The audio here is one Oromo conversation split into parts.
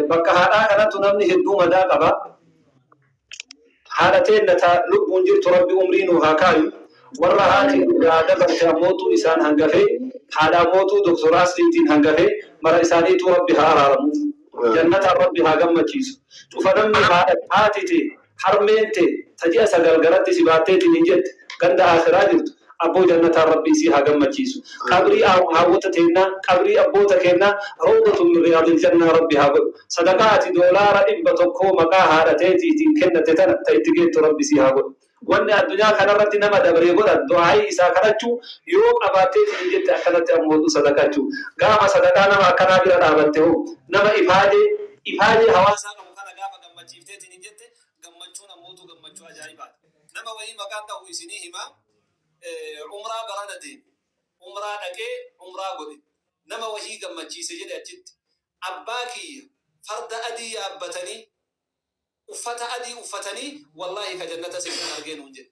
Bakka haadhaa kanattu namni hedduu madaa qaba. Haadha teenna ta lubbuun jirtu Rabbi umrii nuu haa kaayu. Warra haati irraa dabarte ammootu isaan hangafee, haadha ammootu Doktor Asliitiin hangafee mara isaaniituu Rabbi haa araaramuuf. Jannataan Rabbi haa gammachiisu. Cufa namni haadha haati tee, harmeen tee ta ji'a 9 garatti si baatteetiin hin jette ganda aakhiraa jirtu abboo jannataan Rabbi isii haa gammachiisu. Qabrii haawwota teennaa, qabrii abboota keennaa rawdatun min riyaadil jannaa Rabbi haa godhu. Sadaqaa ati doolaara 100 maqaa haadha teetiitiin kennatte tana ta itti geettu Rabbi sii haa godhu. Wanni addunyaa kanarratti nama dabree godhan du'aa'ii isaa kadhachuu yoo qabaatteetiin hin jette akkanatti ammootu sadaqachuu. Gaafa sadaqaa nama akkanaa bira dhaabatte hoo nama ifaajee ifaajee hawaasaa qabu kana gaafa gammachiifteetiin hin jette gammachuun ammootu gammachuu ajaa'ibaati. Nama wayii maqaan dhahu isinii hima umraa barana deeme. Umraa dhaqee umraa godhe. Nama wahii gammachiise jedhe achitti. Abbaa kiyya farda adii yaabbatanii uffata adii uffatanii wallaahi ka jannata seenan argee nuun jedhe.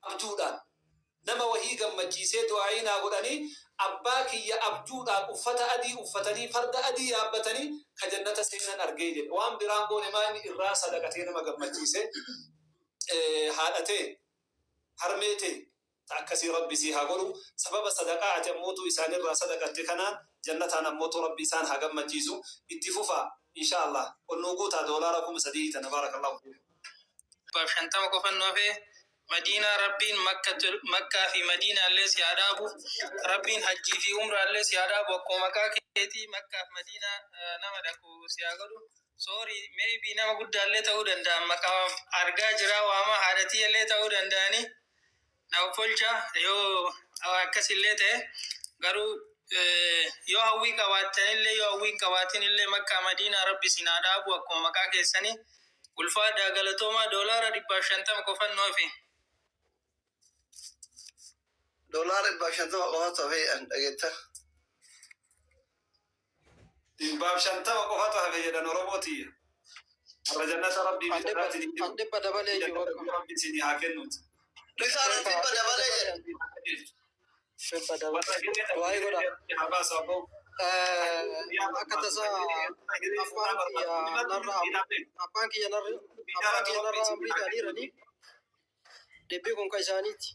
Abjuudhaan. Nama wahii gammachiisee du'aa'ii naa godhanii abbaa kiyya abjuudhaan uffata adii uffatanii farda adii yaabbatanii ka jannata seenan argee jedhe. Waan biraan goone maa inni irraa sadaqatee nama gammachiise. Haadha tee, harmee tee ta akkasii Rabbi sii haa godhu. Sababa sadaqaa ati ammootuu isaanirraa sadaqatte kanaan jannataan ammootuu Rabbi isaan haa gammachiisu. Itti fufaa inshaa Allah. Ol nuu guutaa doolaara 3000 tana baarakallahu fiikum. 150 qofan nu hafee Madiinaa Rabbiin Makkaa fi Madiinaallee si haa dhaabu. Rabbiin Hajjii fi Umraallee si haa dhaabu. Akkuma maqaa keetii Makkaa fi Madiinaa nama dhaqu si haa godhu. Sorry, maybe nama guddaallee ta'uu danda'an maqaa argaa jiraa waama haadha tiyyallee ta'uu danda'anii na offolcha yoo akkasillee ta'e garuu yoo hawwii qabaattanillee yoo hawwii hin qabaatinillee Makkaa Madiinaa Rabbi isin haa dhaabu akkuma maqaa keessanii. Ulfaadhaa galatoomaa doolaara 150 qofan nu hafe. Doolaara 150 qofatu hafe jedhan dhageetta. 150 qofatu hafe jedhan Oromoo tiyya. Warra jannata Rabbii An dhibba bitadhaatiin hin jiru. an dhibba dabalee jiru Jannata bakka. Rabbi isinii haa kennuuti. Risaan Dhibba dhibba dabalee jedhe. dhibba dabalee. Warra hiree dhabde Du'aa'ii hiree godha. Rabbi haa baasu abboo. Akka tasaa abbaan kiyya narra abbaan kiyya narra abbaan kiyya narra amrii ta'aniirani dubbii kun ka isaaniiti.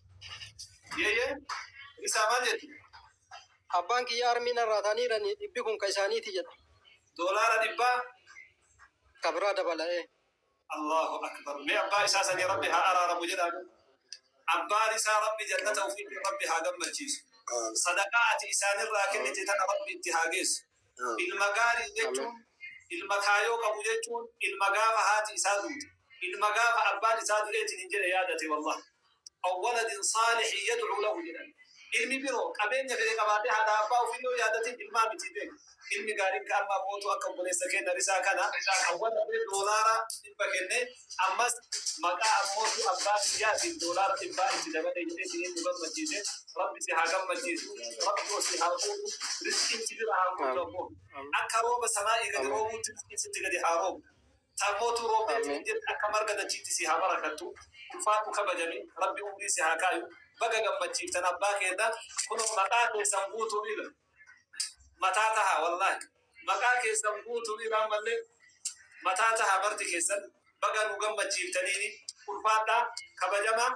Yeeyee isaa maal jetti? Abbaan kiyya armii narraa ta'aniirani dhibbi kun ka isaaniiti jedha. Doolaara dhibbaa Ka biraa dabala'ee. Allahu akbar mee abbaa isaa sanii rabbi haa araaramu jedhaa mee. Abbaan isaa rabbi jannata ofiitiin rabbi haa gammachiisu. Sadaqaa ati isaanirraa kennite tana rabbi itti haa geessu. Ilma gaarii jechuun ilma kaayoo qabu jechuun ilma gaafa haati isaa duute ilma gaafa abbaan isaa du'eetiin hin jedhe yaadate wallahi. Aw waladin saalihin yad'uu lahu jedhan. Ilmi biroo qabeenya fedhe qabaatee haadha abbaa ofii yoo yaadatin ilmaa miti beeki. Ilmi gaariin ka amma ammootu akka obboleessa keenna Risaa kana awwala dee doolaara dhibba kenne ammas maqaa ammootu abbaa kiyyaatiin doolaara dhibbaa itti dabale jedhee isiniin nu gammachiise. Rabbi si haa gammachiisu. Rabbi ol si haa fuudhu. Rizqiin si bira haa guutu abboo. Akka rooba samaa'ii gadi roobuutti rizqiin sitti gadi haa roobu. Tammootuu roobdeetiin hin jette akka marga dachiitti sii haa barakattu ulfaadhu kabajami rabbi umrii si haa kaayu baga gammachiiftan abbaa keenna kunoo maqaa keessan guutuun ila mataa tahaa wallahi maqaa keessan guutuun ila ammallee mataa tahaa marti keessan baga nu gammachiiftaniini ulfaadhaa kabajamaa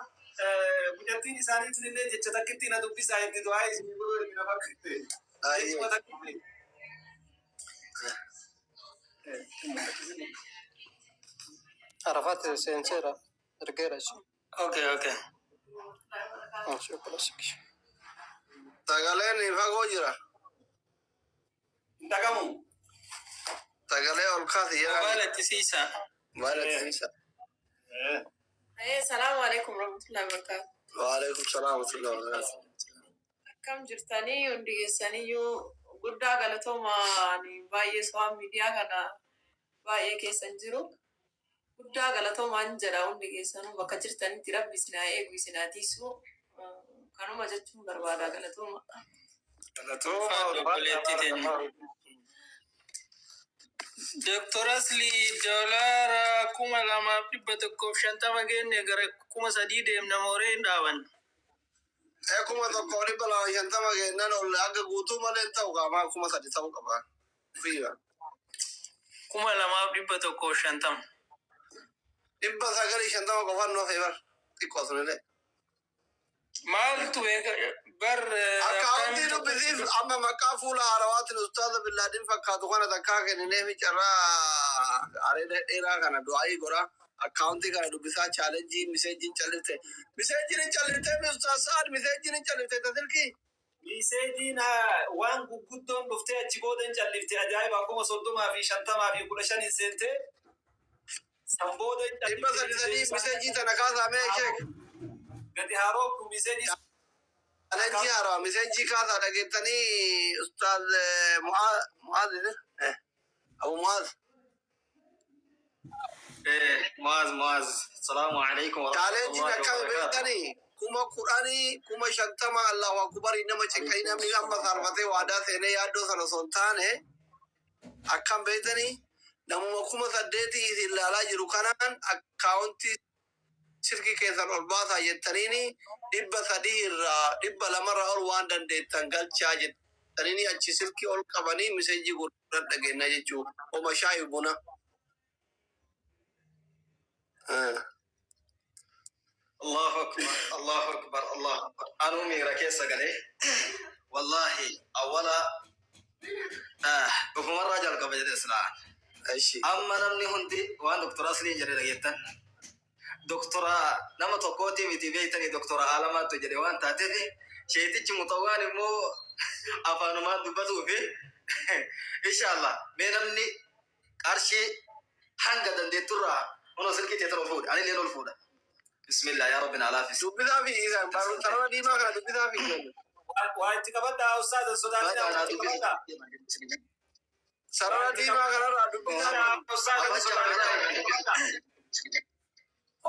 mucattiin isaaniitiin illee jecha takkittii na dubbisaa itti du'aa isinii godhuu ergina bakka jechuma takkittii. Arafat seenseera ergeera isin. Okay. Sagaleen fagoo jira. Hin dhagamu. Sagalee ol kaasi jedhani. Mobaayila itti siisaa. Mobaayila itti siisa. Salaamu alaikum warahmatullahi wabarakatuh. Waalaikum salaam wa rahmatullahi wa barakatuh. Akkam jirtanii hundi keessaniyyuu guddaa galatooma ani baay'ee so'aan miidiyaa kana baay'ee keessan jiru. Guddaa galatoomaan jedha hundi keessanuu bakka jirtanitti rabbi isin haa eegu isin haa tiisu. Kanuma jechuun barbaada galatooma. Galatooma Ulfaadhu obboleettii teenya. Doktor Aslii doolaara 2150 geenne gara 3000 deemna mooree hin dhaaban. Ee 1250 geennan ol akka guutuu malee hin ta'u qaamaa 3000 ta'uu qaba. Fiira. 2,150. 950 qofaan nu hafee bar. Xiqqoo sunillee. Maaltu beeka bar. Akkaawuntii dubbisiif amma maqaa fuula haarawaatiin ustaaza Billaadin fakkaatu kana takkaa kenninee fi carraa areeda dheeraa kana du'aayii godha. Akkaawuntii kana dubbisaa chaalenjii miseejiin callifte. Miseejiin hin callifte mi ustaaz Sa'ad miseejiin hin callifte tasilkii. Miseejiin waan guguddoon dhuftee achi booda hin callifte. Ajaa'iba, 30,050 fi 15 hin seentee san booda hin 300 3 miseejii tana kaasaa mee sheek. Gadi harooftu miseejii. Chaalenjii haarawaa miseejii kaasaa dhageettanii ustaaz Mu'aaz, Abu Mu'aaz. Muaz, Muaz, Assalamu alaikum wa Chaalenjiin rahmatullahi wa akkami barakatuh. beektanii 10,000 50,000, Allahu akbarii, nama cinqanii namni amma saalfatee waadaa seenee yaaddoo sana osoo hin taane akkam beektanii namuma 8,000 isin ilaalaa jiru kanaan akkaawuntii silkii keessan ol baasaa jettaniini 300 irraa 200rraa ol waan dandeettan galchaa jettaniini achi silkii ol qabanii miseejii gurguddaa dhageenya jechuu homa shaayii buna. Allahu akbar, Allahu akbar, Allahu akbar. Anuu miira keessa galee, wallahi, awwala dhufumarraa jalqaba jedhe silaa. Eshi. Amma namni hundi waan Doktora Asliin jedhe dhageettan. Doktora nama tokkooti miti beektanii, doktora Alamaattu jedhe waan taateef sheetichi mutawwaan immoo afaanumaan dubbatuu fi inshallah mee namni qarshii hanga dandeetturraa kunoo silkii teetan ol fuudha, anillee ol fuudha. Bismillah, yaa Rabbi na laafis. Dubbisaa fi isaan sarara diimaa kana dubbisaa fi. Waa itti qabadhaa ustaaza, sodaatinaa, waa itti qabadhaa. Sarara diimaa kanarraa dubbisaa fi. Ustaaza, sodaatinaa.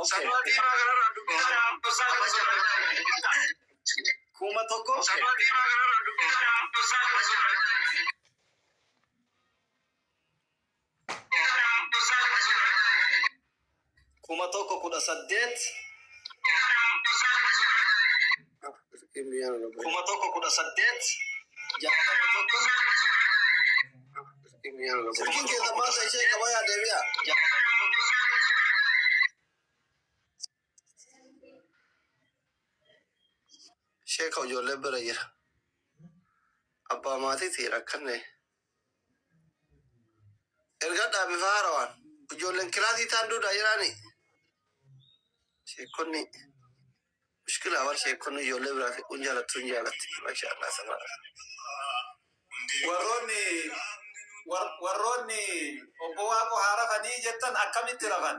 Okay. Sarara diimaa kanarraa dubbisaa fi. 1000. Sarara diimaa kanarraa dubbisaa fi. 1018, 1018 61. Silkiin keessa maal ishee qaba yaa deebi'a. 61. Sheeka ijoollee bira jira. Abbaa maatiiti rakkanne. Erga bifa haarawaan ijoolleen kilaasii taan duudhaa jiraani. Sheekonni mushkilaa bar, sheekonni ijoollee biraa kun jaalattu hin jaalatti. Masha Allah sabaa. Warroonni obbo Waaqoo haa rafanii jettan akkamitti rafan?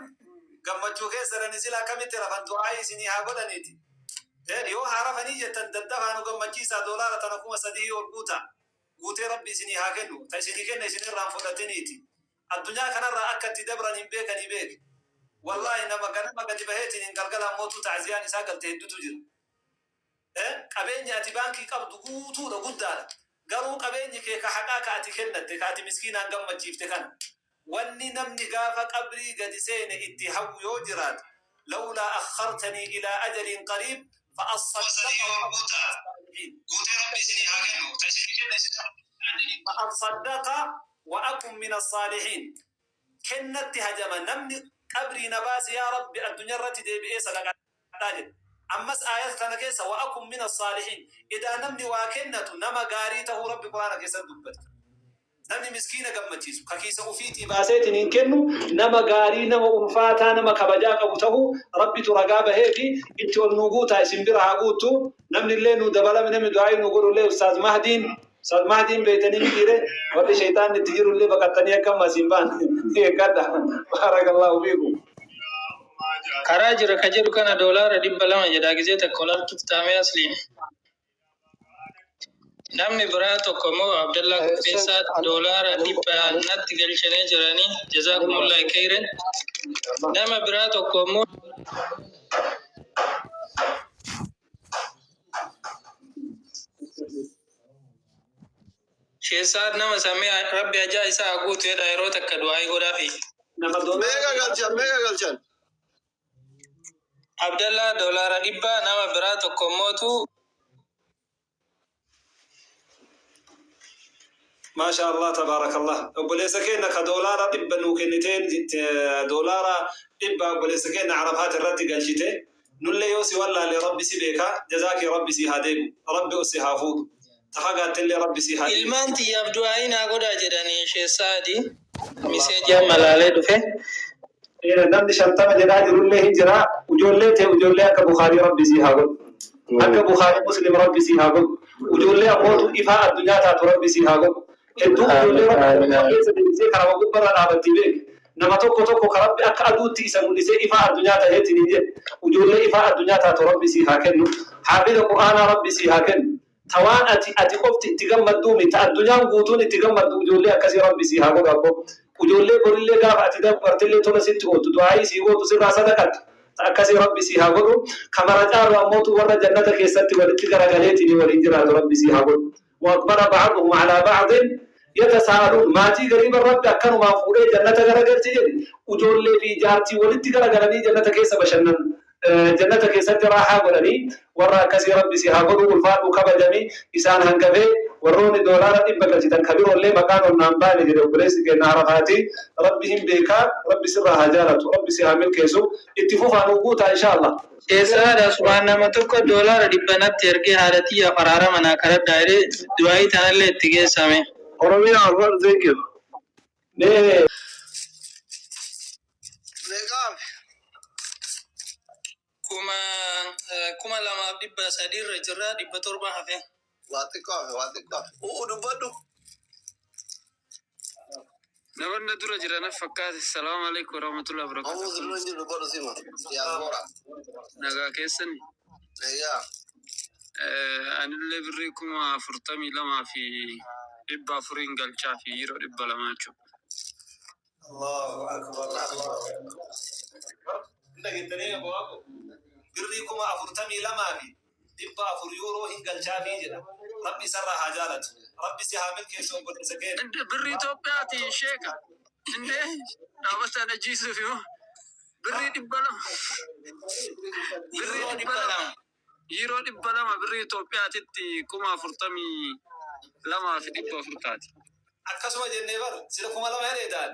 Gammachuu keessan sila akkamitti rafan? Du'aa isinii haa godhaniiti. Yoo haa rafanii jettan daddafaa nu gammachiisaa, doolaara tana 3,000 ol guuta. Guutee rabbi isinii haa kennu. Ta isinii kenna isinirraan fudhatiniiti. Addunyaa kanarraa akka itti dabran hin beekanii beek. Wallaahi nama ganama gadi baheetiin hin galgalaan mootuu ta'aziyaan isaa galte hedduutu jira. Qabeenya ati baankii qabdu guutuudha, guddaadha. Garuu qabeenyi kee ka haqaa ka ati kennatte, ka ati miskiinaan gammachiifte kana. Wanni namni gaafa qabrii gadi seene itti hawwu yoo jiraate, لولا أخرتني إلى أجل قريب فأصدق فأصدق وأكن من الصالحين. Kennatti hajama namni qabrii na baase, yaa rabbi addunyaa irratti deebi'ee sadaqadhaa jedhe. Ammas aayata tana keessa وأكن من الصالحين, idaa namni waa kennatu nama gaarii ta'uu rabbi quraana keessatti dubbata. Namni miskiina gammachiisu ka kiisa ufiitii baaseetiin hin kennu nama gaarii, nama ulfaataa, nama kabajaa qabu ta'uu rabbitu ragaa bahee fi itti ol nuu guutaa, isin bira haa guuttu. Namni illee nuu dabalame, namni du'aa nuu godhu illee ustaaz Mahdiin, ustaaz Mahdiin beeytanii mitiire, warri shaytaan itti jiru illee baqattanii akka ammas hin baan eeggadha. بارك الله فيكم. Karaa jira ka jedhu kana doolaara 200 jedha, gisee takka ol harkiftaamee asliin. Namni biraa tokko immoo Abdallaa Qopheessaa doolaara 100 natti galchanii jiranii, جزاكم الله خيرا. Nama biraa tokko immoo Sheessaat nama samii rabbi ajaa isaa haa guutu jedha, yeroo takka du'aa godhaafi. Nama doolaara Meeqa galchan? Meeqa galchan? Abdallaa doolaara 100, nama biraa tokko immootu Maasha Allah, tabaarakallah. Obboleessa keenya ka $100 nuu kenniteen, $100 obboleessa keenya Arafaat irratti galchite. Nullee yoo si wallaalle, Rabbi si beeka. Jazaa kee Rabbi si haa deebu. Rabbi si haa fuudhu. Tafagaattillee Rabbi si haa deebu. Ilmaan xiyyaaf du'aa'ii naa godhaa jedhanii sheessaadhi. Message amma laalee dhufe. Namni 50 jedhaa jirullee hin jira. Ijoollee ta'e, ijoollee akka Bukaarii Rabbi si haa godhu. Akka Bukaarii Muslim Rabbi si haa godhu. Ijoollee ammootu ifaa addunyaa taatu Rabbi si haa godhu. Hedduu ijoollee Rabbi keessa deebisee karaa gubbarra dhaabattii beek. Nama tokko tokko ka Rabbi akka aduutti isa mul'isee ifaa addunyaa ta'eetiin hin jedhe. Ijoollee ifaa addunyaa taatu Rabbi si haa kennu. Haafiza Qur'aanaa Rabbi si haa kennu. Tawaan ati qofti itti gammadduu miti. Addunyaan guutuun itti gammaddu, ijoollee akkasii Rabbi si haa godhu abbo. Ijoollee borillee gaafa ati dabartillee tola sitti ooltu, du'aayii sii gootu, sirraa sadaqattu. Akkasii Rabbi si haa godhu. Kamara caalu ammootu warra jannata keessatti walitti garagaleetiin waliin jiraatu Rabbi si haa godhu. وأقبل بعضهم على بعض يتساءلون. Maatii gariiban Rabbi akkanumaan fuudhee jannata garagalche jedhe. Ijoollee fi jaartii walitti garagalanii jannata keessa bashannan, jannata keessatti raaxaa godhanii, warra akkasii Rabbi si haa godhu. Ulfaadhu, kabajami. Isaan hangafee warroonni $100 galchitan kabiroollee maqaan onnaan baane jedhe obboleessi keenya Arafaati. Rabbi hin beekaa, Rabbi sirraa haa jaalatu, Rabbi si haa milkeessu. Itti fufaa, nu guutaa, insha Allah. Sheessaadha, subhaan, nama tokko $100 natti ergee haadha xiyyaaf araarama naa kadhadhaa jedhee, du'aa'ii tanallee itti geessame. Oromiyaa Alfaan, thank you. Mee. Meeqaaf? 2300 irra jirra, 700 hafe. Waa xiqqoo hafe, waa xiqqoo hafe. U'u, dubbadhu. Namoonni dura jiran fakkaate. Salaamu alaikum warahmatullahi Ammoo wabarakatuh. sirna hin jiru, dubbadhu sima. Diyaaspoora. Nagaa keessani. Egaa. Anillee birrii 42,400n galchaa fi yeroo 200 jechuudha. Allahu akbar, Allahu akbar. Dhageettanii aboo, birrii 42,400 yuuroo hin galchaafii jedha. Rabbi isarraa haa jaalatu. Rabbi si haa milkeessu, obboleessa keenya. Inde birrii Itoophiyaati, sheeka. Inde dhaabataan ajjiisuuf immoo birrii 200. Birrii Yuuroo dhibba dhibba lama. lama. Yuuroo 200 birrii Itoophiyaatitti 42,400 taati. Akkasuma jennee bar sila 2000 jedhee ta'an.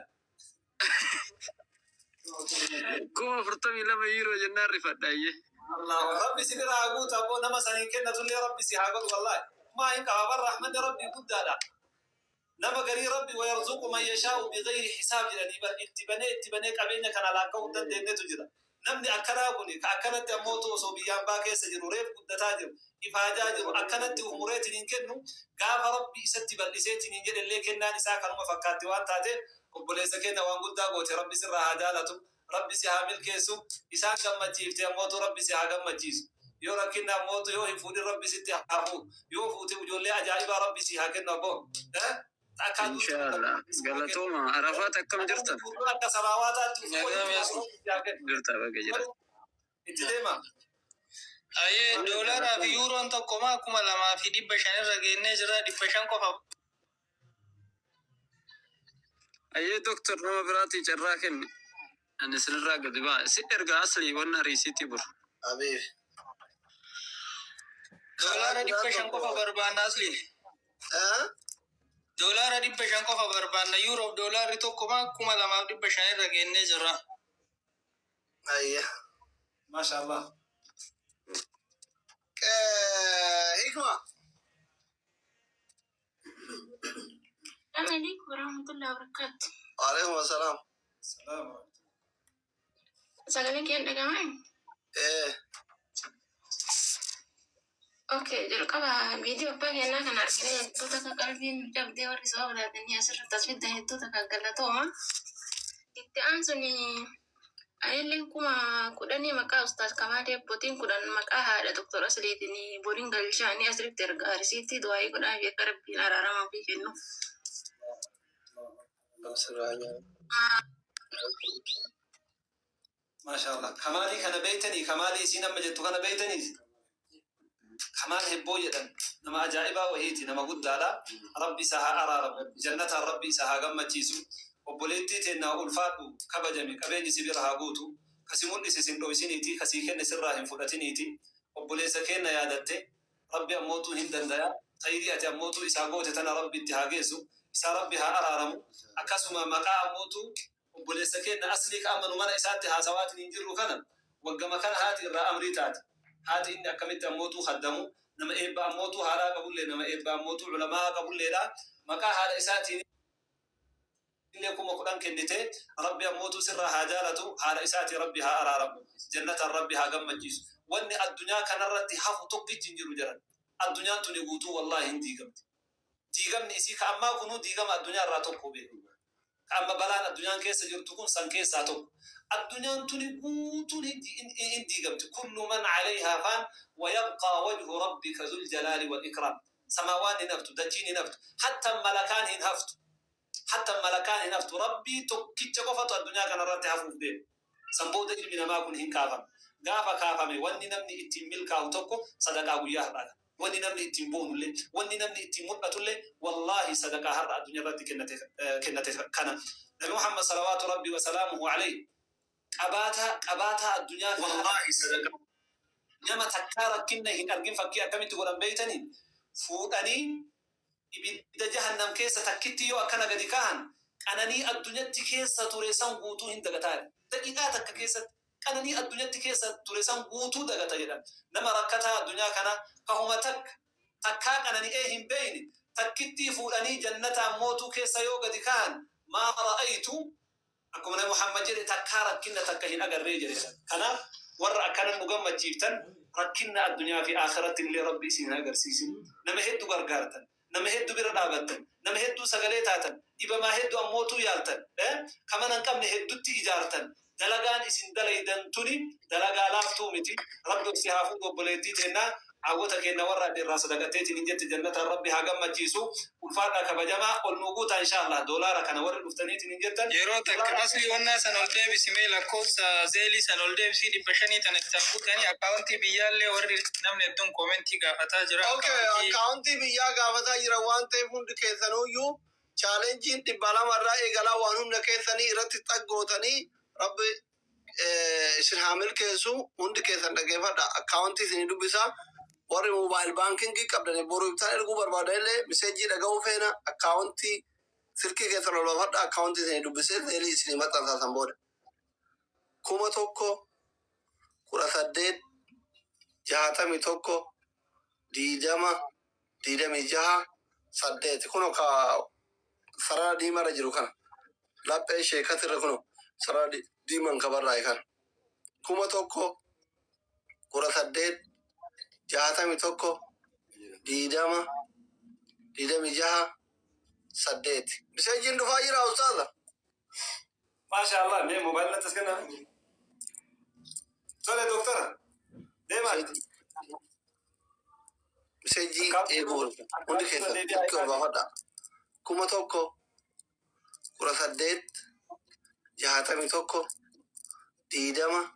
42,000 yuuroo jennaan rifadha iyyee. Allahu, Rabbi si bira haa guutu abboo. Nama saniin kennatullee Rabbi si haa godhu. Wallahi. Maa hin qaba bar, rahmanni Rabbi guddaadha. Nama garii Rabbi ويرزق من يشاء بغير حساب jedhanii bar, itti banee itti banee qabeenya kana laakka'uu hin dandeenyetu jira. Namni akkanaa kuni ka akkanatti ammootu osoo biyyaan baa keessa jiru, reef guddataa jiru, ifaajaa jiru, akkanatti umureetiin hin kennu, gaafa Rabbi isatti bal'iseetiin hin jedhellee kennaan isaa kanuma fakkaatti waan taateef, obboleessa keenya, waan guddaa goote. Rabbi sirraa haa jaalatu. Rabbi si haa milkeessu. Isaan gammachiifte ammootu Rabbi si haa gammachiisu. Yoo rakkinna ammootu yoo hin fuudhin, Rabbi sitti haa fuudhu. Yoo fuute, ijoollee ajaa'ibaa Rabbi si haa kennu abboo. Akka aduutti Inshaallah. Galatooma. Arafaat, akkam jirtan? Akka samaawaataatti Nagaa meessu. Jirta, baga jira. Itti deema. Ayyee, doolaaraa fi yuuroon tokkomaa 2500 irra geennee jira, 500 qofa. Ayyee doktor, nama biraatii carraa kenni. Ani isinirraa gadi ba'a. Si erga aslii wanna riisiitii bur. Abiif. Doolaara 500 qofa barbaanna, asli. Eh? Doolaara 500 qofa barbaanna. Yuuroof doolaarri tokkomaa 2500 irra geennee jirra. Ayya. Maasha Allah. Hikma. السلام عليكم ورحمة الله وبركاته. Waalaikum assalam. Salaam. Sagaleen kee hin dhaga'amaa? Eh. Okay, jalqaba viidiyoo abbaa kennaa kana argine hedduuta akka qalbiin cabdee, warri sababa taatanii asirratti as fiddan hedduuta kan galatooma. Itti aansun anillee 10,000 maqaa Ustaaz Kamaalee abbootiin 10 maqaa haadha Doktor Asliitiin boriin galchaanii asirratti ergaa risiitii du'aayii godhaa fi akka Rabbiin araarama ofii kennu. Sirraa nyaata. Maasha Allah. Kamaalii kana beeytanii? Kamaalii isiin amma jettu kana beeytanii? Kamaal Hebboo jedhan, nama ajaa'ibaa wahiiti, nama guddaadha. Rabbi isa haa araaramu. Jannataan Rabbi isa haa gammachiisu. Obboleettii teennaa, ulfaadhu, kabajami, qabeenyi si bira haa guutu. Kasi mul'ise sin dhoysiniiti, kasii kenne sirraa hin fudhatiniiti. Obboleessa keenna yaadatte, Rabbi ammootuu hin dandaya. Khayrii ati ammootuu isaa goote tana Rabbi itti haa geessu. Isaa Rabbi haa araaramu. Akkasuma maqaa ammootu obboleessa keenya Aslii ka amma nu mana isaatti haasawaatiin hin jirru kana, waggama kana haati irraa amrii taate. Haati inni akkamitti ammootuu khaddamu, nama eebba ammootuu haadhaa qabullee, nama eebba ammootuu ulamaa'a qabulleedha. Maqaa haadha isaatiin illee 10,000 kennite. Rabbi ammootuu sirraa haa jaalatu, haadha isaatii Rabbi haa araaramu, jannataan Rabbi haa gammachiisu. Wanni addunyaa kanarratti hafu tokkichi hin jiru jaran. Addunyaan tuni guutuu wallaahi hin diigamti. Diigamni isii ka ammaa kunuu diigama addunyaa irraa tokko beeki. Ka amma balaan addunyaan keessa jirtu kun san keessaa tokko. Addunyaan tuni guutuun hin diigamti. Kullu man alayhaa faan wa yabqaa wajhu rabbika zul jalaali wal ikraam. Samaawaan hin haftu, dachiin hin haftu, hatta malakaan hin haftu. Hatta malakaan hin haftu. Rabbii tokkicha qofatu addunyaa kana irratti hafuuf deema. San booda ilmi namaa kun hin kaafama. Gaafa kaafame wanni namni ittiin milkaahu tokko sadaqaa guyyaa har'aa kana. Wanni namni ittiin boonullee, wanni namni ittiin mul'atullee wallaahi sadaqaa har'a addunyaa irratti kennate kennate kana. Nabi Muhammad salawaatu Rabbii wa salaamuhu alayhi qabaataa qabaataa addunyaa kana wallaahi sadaqaa nama takkaa rakkinna hin argin fakkii akkamitti godhan beeytanii? Fuudhanii ibidda jahannam keessa takkittii yoo akkana gadi kaahan qananii addunyatti keessa ture san guutuu hin dagataa jedhan. Daqiiqaa takka keessatti qananii addunyatti keessa ture san guutuu dagata jedhan. Nama rakkataa addunyaa kanaa ka homa takka takkaa qanani'ee hin beeyne takkittii fuudhanii jannataan mootuu keessa yoo gadi kaahan maa ra'aytu. Akkuma Nabi Muhammad jedhe takkaa rakkinna takka hin agarree jedhe jedhan. Kanaaf warra akkana nu gammachiiftan rakkinna addunyaa fi aakhiratti illee Rabbi isin hin agarsiisin. Nama heddu gargaartan, nama heddu bira dhaabattan, nama hedduu sagalee taatan, dhibamaa heddu ammootuu yaaltan, ka mana hin qabne heddutti ijaartan. Dalagaan isin dalaydan tuni dalagaa laaftuu miti. Rabbi ol si haa fuudhu obboleettii teenna. Hawwota keenna warra ati irraa sadaqatteetiin hin jette jannataan Rabbi haa gammachiisu. Ulfaadhaa kabajamaa ol nuu guutaa inshaallah doolaara kana warri dhuftaniitiin hin jettan. Yeroo takka Doolaara asli wannaa san ol deebisi mee lakkoofsa zeelii san ol deebisii 500 tana itti haa guutanii akkaawuntii biyyaallee warri namni hedduun koomentii gaafataa jira Okay, akkaawuntii. Akkaawuntii biyyaa gaafataa jiran waan ta'eef hundi keessanuyyuu chaalenjiin 200 irraa eegalaa waan humna keessanii irratti xaggootanii Rabbi isin haa milkeessu. Hundi keessan dhaggeeffadha, akkaawuntii isinii dubbisa. Warri mobile baankingii qabdanii boru ibsaan erguu barbaadan illee miseejii dhaga'uu feena. Akkaawuntii silkii keessan ol baafadha, akkaawuntii isinii dubbisee zeelii isinii maxxansaa. San booda 1000 18 61 20 26 8. Kuno ka sarara diimarra jiru kana, laphee sheekatirra, kuno sarara diimaan ka barraa'e kana, 1000 18 61 20 26 8. Miseejiin dhufaa jira, ustaaza. Maasha Allah, mee moobaayilii natti as kennaa. Tole doktara. Deemaa. Miseejii eeguu hundi keessan silkii ol baafadha. 1000 18 61 20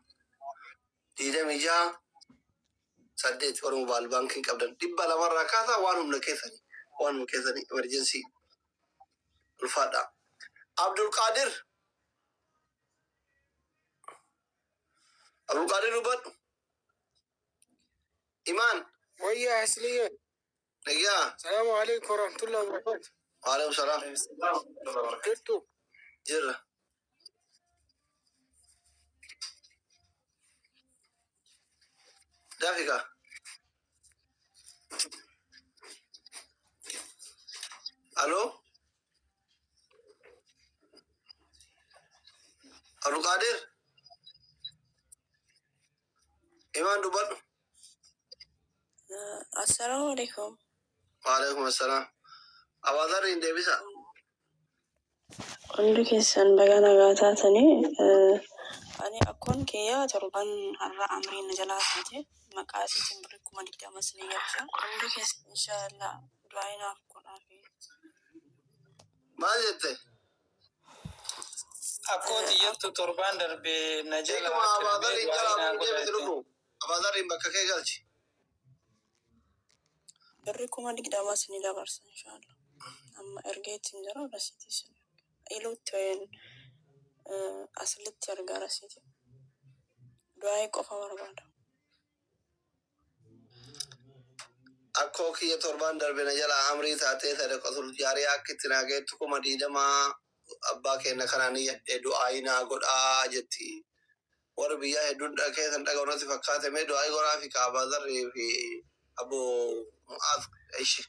26 8. Warri mobile baankii qabdan 200rraa kaasaa waan humna keessanii, waan humna keessanii, emergency. Ulfaadha. Abdulqaadir, Abdulqaadir, dubbadhu. Imaan. ويا أسلية. Nagyaa. السلام عليكم ورحمة الله وبركاته. Waalaikum salaam. Jirtu? Jirra. Dafika. Alo, Abdulqaadir, Imaan, dubbadhu. Assalaamu alaikum. Waalaikum assalaam. Abaazarriin deebisa. Hundi keessan baga nagaa taatanii. Ani akkoon kiyya torban har'a amriin na jalaa taate, maqaa isiitiin birri 20,000 isinii galcha. Hundi keessan inshaallah du'aa naaf godhaafi. Maal jette? Akkoo tiyyattu torbaan darbe na jala Hiikuma akkamee Abaazarriin du'aa jalaa naa fuudhee deebisi. godhate. Lubbu. Abaazarriin bakka kee galchi. Birri 20,000 isinii dabarsa inshaallah. Amma ergeetiin jira, rasiitii isin iluutti wayin aslitti argaa rasiitii. Du'aa qofa barbaada. Akkoo kiyya torbaan darbe na jalaa amrii taatee sadaqatul jaariyaa akka itti naa geettu 20,000 abbaa keenya kanaan iyyadhe du'aayi naa godhaa jetti. Warri biyyaa hedduun keessan dhaga'u natti fakkaate mee du'aayi godhaa fi kaabaa zarrii fi abu Mu'aaz ishi.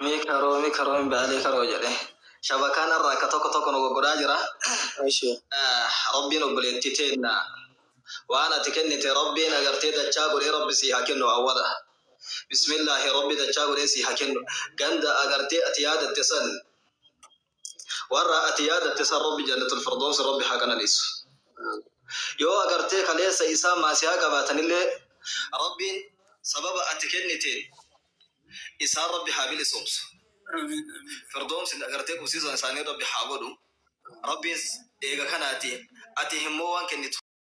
Mee karoo mee karoo hin baalee karoo jedhe. Shabakaan irraa akka tokko tokko nu goggodhaa jira. Ishi. Rabbiin obboleettii teenna waan ati kennite Rabbiin agartee dachaa godhee Rabbi sii haa kennu awwala. Bismillaahi Rabbi dachaa godhee sii haa kennu. Ganda agartee ati yaadatte san warra ati yaadatte san Rabbi jannatul firdoos Rabbi haa qananiisu. Yoo agartee kaleessa isaa maasiyaa qabaatanillee Rabbiin sababa ati kenniteen isaan Rabbi haa bilisoomsu. Firdoomsin agartee qubsiisan isaanii Rabbi haa godhu. Rabbiin eega kanaati ati immoo waan kennitu.